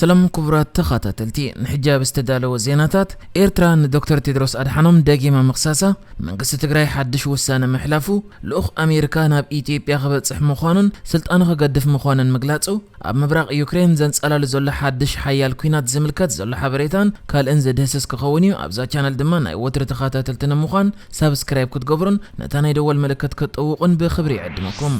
ሰላም ክቡራት ተኸታተልቲ፣ ንሕጂ ኣብ ዝተዳለወ ዜናታት፣ ኤርትራ ንዶክተር ቴድሮስ ኣድሓኖም ደጊማ ምኽሳሳ፣ መንግስቲ ትግራይ ሓድሽ ውሳነ ምሕላፉ፣ ልኡኽ ኣሜሪካ ናብ ኢትዮጵያ ክበጽሕ ምዃኑን ስልጣኑ ክገድፍ ምዃኑን ምግላጹ፣ ኣብ ምብራቕ ዩክሬን ዘንጸላሉ ዘሎ ሓድሽ ሓያል ኲናት ዝምልከት ዘሎ ሓበሬታን ካልእን ዝድህስስ ክኸውን እዩ። ኣብዛ ቻነል ድማ ናይ ወትሪ ተኸታተልቲ ንምዃን ሳብስክራይብ ክትገብሩን ነታ ናይ ደወል ምልክት ክትጥውቑን ብኽብሪ ይዕድመኩም።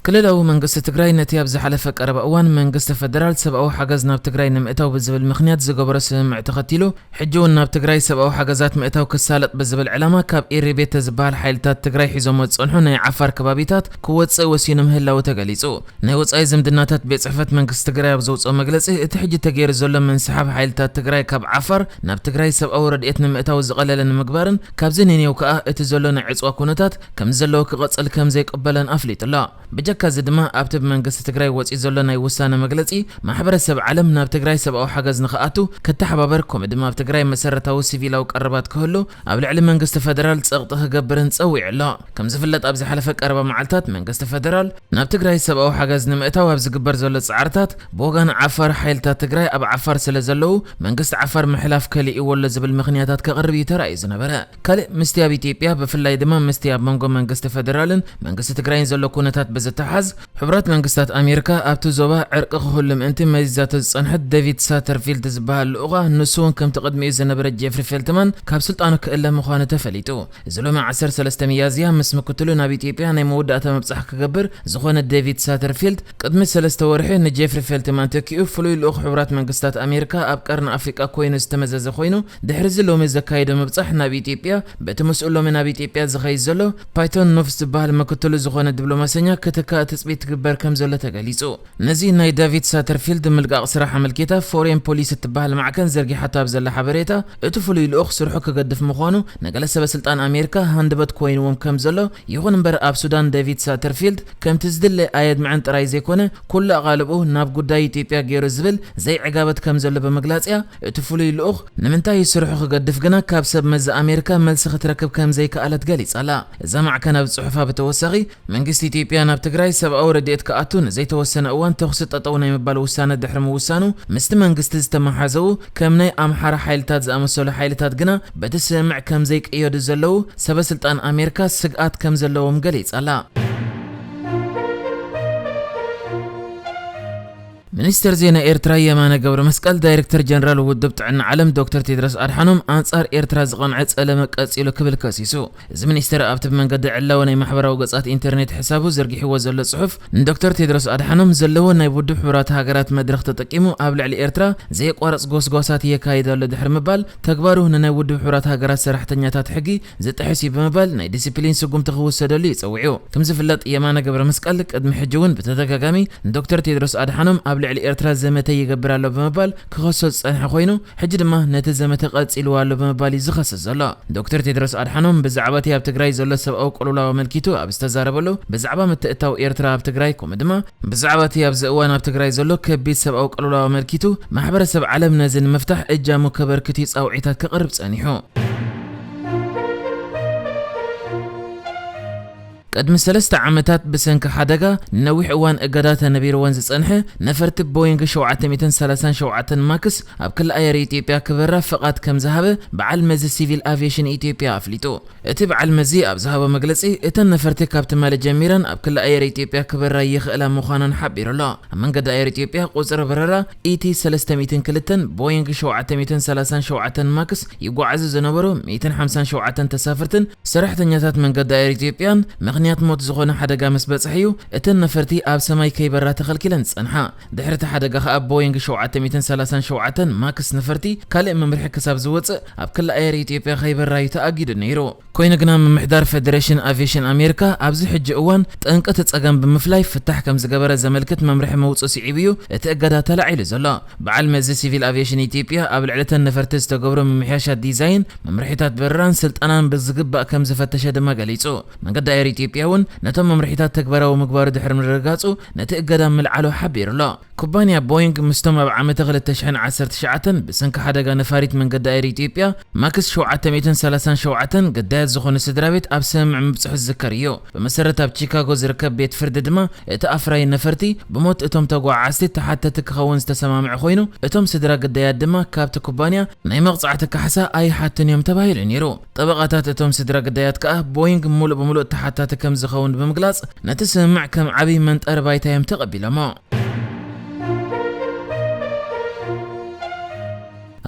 ክልላዊ መንግስቲ ትግራይ ነቲ ኣብ ዝሓለፈ ቀረባ እዋን መንግስቲ ፈደራል ሰብኣዊ ሓገዝ ናብ ትግራይ ንምእታው ብዝብል ምኽንያት ዝገበሮ ስምምዕ ተኸቲሉ፣ ሕጂ እውን ናብ ትግራይ ሰብኣዊ ሓገዛት ምእታው ክሳለጥ ብዝብል ዕላማ ካብ ኤሪቤተ ዝበሃል ሓይልታት ትግራይ ሒዞሞ ዝጸንሑ ናይ ዓፋር ከባቢታት ክወጽእ ወሲኑ ምህላዉ ተገሊጹ። ናይ ወጻኢ ዝምድናታት ቤት ጽሕፈት መንግስቲ ትግራይ ኣብ ዘውጽኦ መግለጺ፣ እቲ ሕጂ ተገይሩ ዘሎ ምንስሓብ ሓይልታት ትግራይ ካብ ዓፋር ናብ ትግራይ ሰብኣዊ ረድኤት ንምእታው ዝቐለለ ንምግባርን ካብዚ ንኔው ከኣ እቲ ዘሎ ናይ ዕጽዋ ኩነታት ከም ዘለዎ ክቐጽል ከም ዘይቅበለን ኣፍሊጡ ኣሎ። ብጀካ እዚ ድማ ኣብቲ ብመንግስቲ ትግራይ ወጺኡ ዘሎ ናይ ውሳነ መግለጺ፣ ማሕበረሰብ ዓለም ናብ ትግራይ ሰብኣዊ ሓገዝ ንኽኣቱ ክተሓባበር፣ ከምኡ ድማ ኣብ ትግራይ መሰረታዊ ሲቪላዊ ቀረባት ክህሉ ኣብ ልዕሊ መንግስቲ ፈደራል ጸቕጢ ክገብርን ጸዊዑ ኣሎ። ከም ዝፍለጥ ኣብ ዝሓለፈ ቀረባ መዓልታት መንግስቲ ፈደራል ናብ ትግራይ ሰብኣዊ ሓገዝ ንምእታው ኣብ ዝግበር ዘሎ ጻዕርታት ብወገን ዓፋር ሓይልታት ትግራይ ኣብ ዓፋር ስለ ዘለዉ መንግስቲ ዓፋር ምሕላፍ ከሊእዎ ኣሎ ዝብል ምኽንያታት ከቕርብ እዩ ተራእዩ ዝነበረ። ካልእ ምስቲ ኣብ ኢትዮጵያ ብፍላይ ድማ ምስቲ ኣብ መንጎ መንግስቲ ፈደራልን መንግስቲ ትግራይን ዘሎ ኩነታት ብዝተሓዝ፣ ሕቡራት መንግስታት ኣሜሪካ ኣብቲ ዞባ ዕርቂ ክህሉ ምእንቲ መዚዛቶ ዝጸንሐት ዴቪድ ሳተርፊልድ ዝበሃል ልኡኻ፣ ንሱ እውን ከምቲ ቅድሚኡ ዝነበረ ጄፍሪ ፌልትማን ካብ ስልጣኑ ክእለ ምዃኑ ተፈሊጡ። እዚ ሎሚ ዓሰርተ ሰለስተ ሚያዝያ ምስ ምክትሉ ናብ ኢትዮጵያ ናይ መወዳእታ ምብጻሕ ክገብር ዝኾነ ዴቪድ ሳተርፊልድ፣ ቅድሚ ሰለስተ ወርሒ ንጄፍሪ ፌልትማን ተኪኡ ፍሉይ ልኡኽ ሕቡራት መንግስታት ኣሜሪካ ኣብ ቀርኒ ኣፍሪቃ ኮይኑ ዝተመዘዘ ኮይኑ፣ ድሕሪ እዚ ሎሚ ዘካየዶ ምብጻሕ ናብ ኢትዮጵያ፣ በቲ ምስኡ ሎሚ ናብ ኢትዮጵያ ዝኸይድ ዘሎ ፓይቶን ኖፍስ ዝበሃል ምክትሉ ዝኾነ ዲፕሎማሰኛ ክትካእ ትጽቢት ትግበር ከም ዘሎ ተገሊጹ። ነዚ ናይ ዳቪድ ሳተርፊልድ ምልቃቕ ስራሕ ኣመልኪታ ፎሬን ፖሊሲ እትበሃል ማዕከን ዘርጊሓቶ ኣብ ዘላ ሓበሬታ፣ እቲ ፍሉይ ልኡኽ ስርሑ ክገድፍ ምዃኑ ንገለ ሰበ ስልጣን ኣሜሪካ ሃንደበት ኮይንዎም ከም ዘሎ፣ ይኹን እምበር ኣብ ሱዳን ዳቪድ ሳተርፊልድ ከምቲ ዝድለ ኣየድምዐን ጥራይ ዘይኮነ፣ ኩሉ ኣቓልብኡ ናብ ጉዳይ ኢትዮጵያ ገይሩ ዝብል ዘይዕጋበት ከም ዘሎ ብምግላጽ እያ፣ እቲ ፍሉይ ልኡኽ ንምንታይ ስርሑ ክገድፍ ግና ካብ ሰብ መዚ ኣሜሪካ መልሲ ክትረክብ ከም ዘይከኣለት ገሊጻ ኣላ። እዛ ማዕከን ኣብ ጽሑፋ ብተወሳኺ፣ መንግስቲ ኢትዮጵያ ናብ ትግራይ ሰብኣዊ ረድኤት ክኣቱ ንዘይተወሰነ እዋን ተኹሲ ጠጠው ናይ ምባል ውሳነ ድሕሪ ምውሳኑ፣ ምስቲ መንግስቲ ዝተመሓዘዉ ከም ናይ ኣምሓራ ሓይልታት ዝኣመሰሉ ሓይልታት ግና በቲ ስምምዕ ከም ዘይቅየዱ ዘለዉ ሰበ ስልጣን ኣሜሪካ ስግኣት ከም ዘለዎም ገሊጻ ኣላ። ሚኒስተር ዜና ኤርትራ የማነ ገብረ መስቀል፣ ዳይሬክተር ጀነራል ውድብ ጥዕና ዓለም ዶክተር ቴድሮስ ኣድሓኖም ኣንጻር ኤርትራ ዝቐንዐ ጸለመ ቀጺሉ ክብል ከሲሱ። እዚ ሚኒስተር ኣብቲ ብመንገዲ ዕላዊ ናይ ማሕበራዊ ገጻት ኢንተርኔት ሕሳቡ ዘርጊሕዎ ዘሎ ጽሑፍ፣ ንዶክተር ቴድሮስ ኣድሓኖም ዘለዎ ናይ ውድብ ሕቡራት ሃገራት መድረኽ ተጠቂሙ ኣብ ልዕሊ ኤርትራ ዘየቋርጽ ጎስጓሳት የካይድ ኣሎ ድሕሪ ምባል፣ ተግባሩ ንናይ ውድብ ሕቡራት ሃገራት ሰራሕተኛታት ሕጊ ዝጥሕስ እዩ ብምባል ናይ ዲሲፕሊን ስጉምቲ ክውሰደሉ እዩ ጸዊዑ። ከም ዝፍለጥ የማነ ገብረ መስቀል ቅድሚ ሕጂ እውን ብተደጋጋሚ ንዶክተር ቴድሮስ ኣድሓኖም ኣብ ልዕሊ ኤርትራ ዘመተ ይገብር ኣሎ ብምባል ክኸሶ ዝጸንሐ ኮይኑ፣ ሕጂ ድማ ነቲ ዘመተ ቀጺልዎ ኣሎ ብምባል እዩ ዝኸስስ ዘሎ። ዶክተር ቴድሮስ ኣድሓኖም ብዛዕባ እቲ ኣብ ትግራይ ዘሎ ሰብኣዊ ቅልውላው ኣመልኪቱ ኣብ ዝተዛረበሉ፣ ብዛዕባ ምትእታው ኤርትራ ኣብ ትግራይ ከምኡ ድማ ብዛዕባ እቲ ኣብዚ እዋን ኣብ ትግራይ ዘሎ ከቢድ ሰብኣዊ ቅልውላው ኣመልኪቱ፣ ማሕበረሰብ ዓለም ነዚ ንምፍታሕ እጃሙ ከበርክት እዩ ጻውዒታት ከቕርብ ጸኒሑ። ቅድሚ ሰለስተ ዓመታት ብሰንኪ ሓደጋ ንነዊሕ እዋን እገዳ ተነቢርወን ዝጸንሐ ነፈርቲ ቦይንግ ሸውዓተ ሚእትን ሰላሳን ሸውዓተን ማክስ ኣብ ክሊ ኣየር ኢትዮጵያ ክበራ ፍቓድ ከም ዝሃበ በዓል መዚ ሲቪል ኣቪየሽን ኢትዮጵያ ኣፍሊጡ። እቲ በዓል መዚ ኣብ ዝሃቦ መግለጺ፣ እተን ነፈርቲ ካብ ትማሊ ጀሚረን ኣብ ክሊ ኣየር ኢትዮጵያ ክበራ ይኽእላ ምዃነን ሓቢሩ ኣሎ። ኣብ መንገዲ ኣየር ኢትዮጵያ ቁጽሪ በረራ ኢቲ ሰለስተ ሚእትን ክልተን ቦይንግ ሸውዓተ ሚእትን ሰላሳን ሸውዓተን ማክስ ይጓዓዙ ዝነበሩ ሚእትን ሓምሳን ሸውዓተን ተሳፈርትን ሰራሕተኛታት መንገዲ ኣየር ኢትዮጵያን ምኽንያት ሞት ዝኾነ ሓደጋ ምስ በጽሐ እዩ፣ እተን ነፈርቲ ኣብ ሰማይ ከይበራ ተኸልኪለን ዝጸንሓ። ድሕሪ እቲ ሓደጋ ከኣ ቦይንግ ሸውዓተ ሚእትን ሰላሳን ሸውዓተን ማክስ ነፈርቲ ካልእ መምርሒ ክሳብ ዝወጽእ ኣብ ክሊ ኣየር ኢትዮጵያ ከይበራ እዩ ተኣጊዱ ነይሩ። ኮይኑ ግና ምምሕዳር ፌደሬሽን ኣቪየሽን ኣሜሪካ ኣብዚ ሕጂ እዋን ጠንቂ እቲ ጸገም ብምፍላይ ፍታሕ ከም ዝገበረ ዘመልክት መምርሒ ምውጽኡ ስዒቡ እዩ እቲ እገዳ ተላዒሉ ዘሎ። በዓል መዚ ሲቪል ኣቪየሽን ኢትዮጵያ ኣብ ልዕሊ እተን ነፈርቲ ዝተገብሩ ምምሕያሻት ዲዛይን፣ መምርሒታት በረራን ስልጠናን ብዝግባእ ከም ዝፈተሸ ድማ ገሊጹ። መንገዲ ኣየር ኢትዮጵያ ኢትዮጵያ እውን ነቶም መምርሒታት ተግባራዊ ምግባሩ ድሕሪ ምርግጋጹ ነቲ እገዳ ምልዓሉ ሓቢሩ ኣሎ። ኩባንያ ቦይንግ ምስቶም ኣብ ዓመተ ክልተ ሽሕን ዓሰርተ ትሽዓተን ብሰንኪ ሓደጋ ነፋሪት መንገዲ ኣየር ኢትዮጵያ ማክስ ሸውዓተ ሚእትን ሰላሳን ሸውዓተን ግዳያት ዝኾኑ ስድራ ቤት ኣብ ስምምዕ ምብጽሑ ዝዝከር እዩ። ብመሰረት ኣብ ቺካጎ ዝርከብ ቤት ፍርዲ ድማ እቲ ኣፍራዪ ነፈርቲ ብሞት እቶም ተጓዓዝቲ ተሓተቲ ክኸውን ዝተሰማምዐ ኮይኑ፣ እቶም ስድራ ግዳያት ድማ ካብቲ ኩባንያ ናይ መቕጻዕቲ ካሕሳ ኣይሓቱን እዮም ተባሂሉ ነይሩ። ጠበቓታት እቶም ስድራ ግዳያት ከኣ ቦይንግ ሙሉእ ብሙሉእ ተሓታቲ ከም ዝኸውን ብምግላጽ፣ ነቲ ስምምዕ ከም ዓቢ መንጠሪ ባይታ እዮም ተቐቢሎሞ።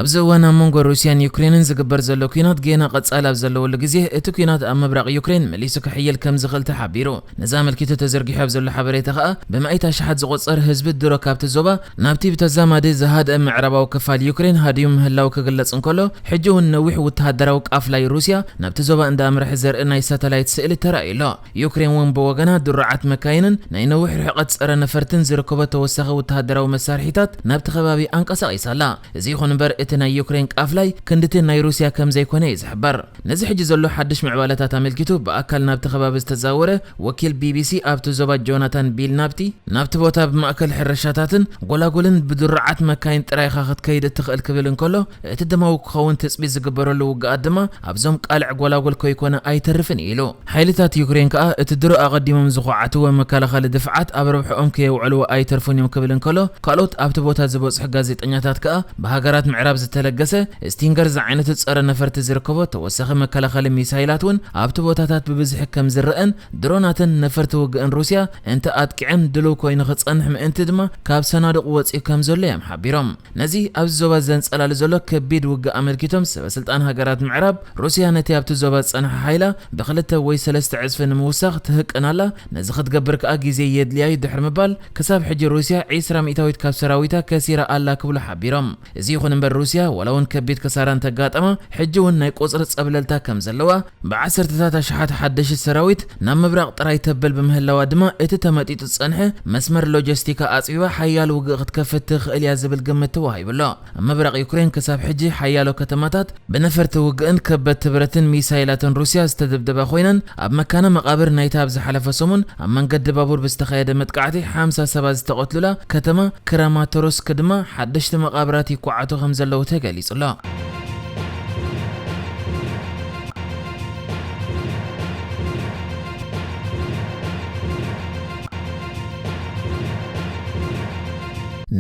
ኣብዚ እዋን ኣብ መንጎ ሩስያን ዩክሬንን ዝግበር ዘሎ ኲናት ጌና ቀጻሊ ኣብ ዘለወሉ ግዜ፣ እቲ ኲናት ኣብ ምብራቕ ዩክሬን መሊሱ ክሕይል ከም ዝኽእል ተሓቢሩ። ነዚ ኣመልኪቱ ተዘርጊሑ ኣብ ዘሎ ሓበሬታ ከኣ፣ ብመኣይት ኣሽሓት ዝቑጸር ህዝቢ ድሮ ካብቲ ዞባ ናብቲ ብተዛማዲ ዝሃድአ ምዕራባዊ ክፋል ዩክሬን ሃድዩ ምህላው ክግለጽ እንከሎ፣ ሕጂ እውን ነዊሕ ወተሃደራዊ ቃፍላይ ሩስያ ናብቲ ዞባ እንዳኣምርሐ ዘርኢ ናይ ሳተላይት ስእሊ ተራእዩ ኣሎ። ዩክሬን እውን ብወገና ድሩዓት መካይንን ናይ ነዊሕ ርሕቀት ጸረ ነፈርትን ዝርከቦ ተወሳኺ ወተሃደራዊ መሳርሒታት ናብቲ ከባቢ ኣንቀሳቒሳ ኣላ። እዚ ይኹን እምበር፣ እቲ ናይ ዩክሬን ቃፍላይ ክንድቲ ናይ ሩስያ ከም ዘይኮነ እዩ ዝሕበር። ነዚ ሕጂ ዘሎ ሓድሽ ምዕባለታት ኣመልኪቱ ብኣካል ናብቲ ከባቢ ዝተዛወረ ወኪል ቢቢሲ ኣብቲ ዞባ ጆናታን ቢል ናብቲ ናብቲ ቦታ ብማእከል ሕርሻታትን ጎላጉልን ብድሩዓት መካይን ጥራይ ኢኻ ክትከይድ እትኽእል ክብል እንከሎ፣ እቲ ደማዊ ክኸውን ትጽቢት ዝግበረሉ ውግኣት ድማ ኣብዞም ቃልዕ ጎላጉል ከይኮነ ኣይተርፍን እዩ ኢሉ። ሓይልታት ዩክሬን ከኣ እቲ ድሮ ኣቐዲሞም ዝኹዓትዎ መከላኸሊ ድፍዓት ኣብ ረብሕኦም ከየውዕልዎ ኣይተርፉን እዮም ክብል እንከሎ፣ ካልኦት ኣብቲ ቦታ ዝበጽሑ ጋዜጠኛታት ከኣ ብሃገራት ምዕራብ ዝተለገሰ ስቲንገር ዝዓይነቱ ጸረ ነፈርቲ ዝርከቦ ተወሳኺ መከላኸሊ ሚሳይላት እውን ኣብቲ ቦታታት ብብዝሒ ከም ዝረአን፣ ድሮናትን ነፈርቲ ውግእን ሩስያ እንተ ኣጥቂዐን ድሉው ኮይኑ ክጸንሕ ምእንቲ ድማ ካብ ሰናዱቕ ወጺኡ ከም ዘሎ እዮም ሓቢሮም። ነዚ ኣብዚ ዞባ ዘንጸላሉ ዘሎ ከቢድ ውግእ ኣመልኪቶም ሰበ ስልጣን ሃገራት ምዕራብ፣ ሩስያ ነቲ ኣብቲ ዞባ ዝጸንሐ ሓይላ ብኽልተ ወይ ሰለስተ ዕጽፊ ንምውሳኽ ትህቅን ኣላ፣ ነዚ ክትገብር ከኣ ግዜ የድልያ እዩ ድሕሪ ምባል፣ ክሳብ ሕጂ ሩስያ ዒስራ ሚእታዊት ካብ ሰራዊታ ከሲራ ኣላ ክብሉ ሓቢሮም። እዚ ይኹን እምበር ሩስያ ዋላ እውን ከቢድ ክሳራ እንተጋጠማ፣ ሕጂ እውን ናይ ቁጽሪ ጸብለልታ ከም ዘለዋ፣ ብዓሰርተታት ኣሽሓት ሓደሽቲ ሰራዊት ናብ ምብራቕ ጥራይ ተብል ብምህላዋ ድማ እቲ ተመጢጡ ዝጸንሐ መስመር ሎጂስቲካ ኣጽቢባ ሓያል ውግእ ክትከፍት ትኽእል እያ ዝብል ግምት ተዋሂቡ ኣሎ። ኣብ ምብራቕ ዩክሬን ክሳብ ሕጂ ሓያሎ ከተማታት ብነፈርቲ ውግእን ከበድቲ ብረትን ሚሳይላትን ሩስያ ዝተደብደባ ኮይነን፣ ኣብ መካነ መቓብር ናይታ ኣብ ዝሓለፈ ሰሙን ኣብ መንገዲ ባቡር ብዝተኻየደ መጥቃዕቲ ሓምሳ ሰባት ዝተቐትሉላ ከተማ ክራማቶርስክ ድማ ሓደሽቲ መቓብራት ይኳዓቱ ከም ዘለዉ ተገሊጹ ኣሎ።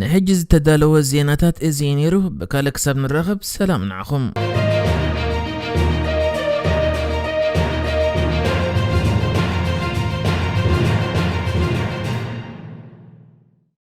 ንሕጂ ዝተዳለወ ዜናታት እዚ እዩ ነይሩ። ብካልእ ክሳብ ንራኸብ ሰላም ንዓኹም።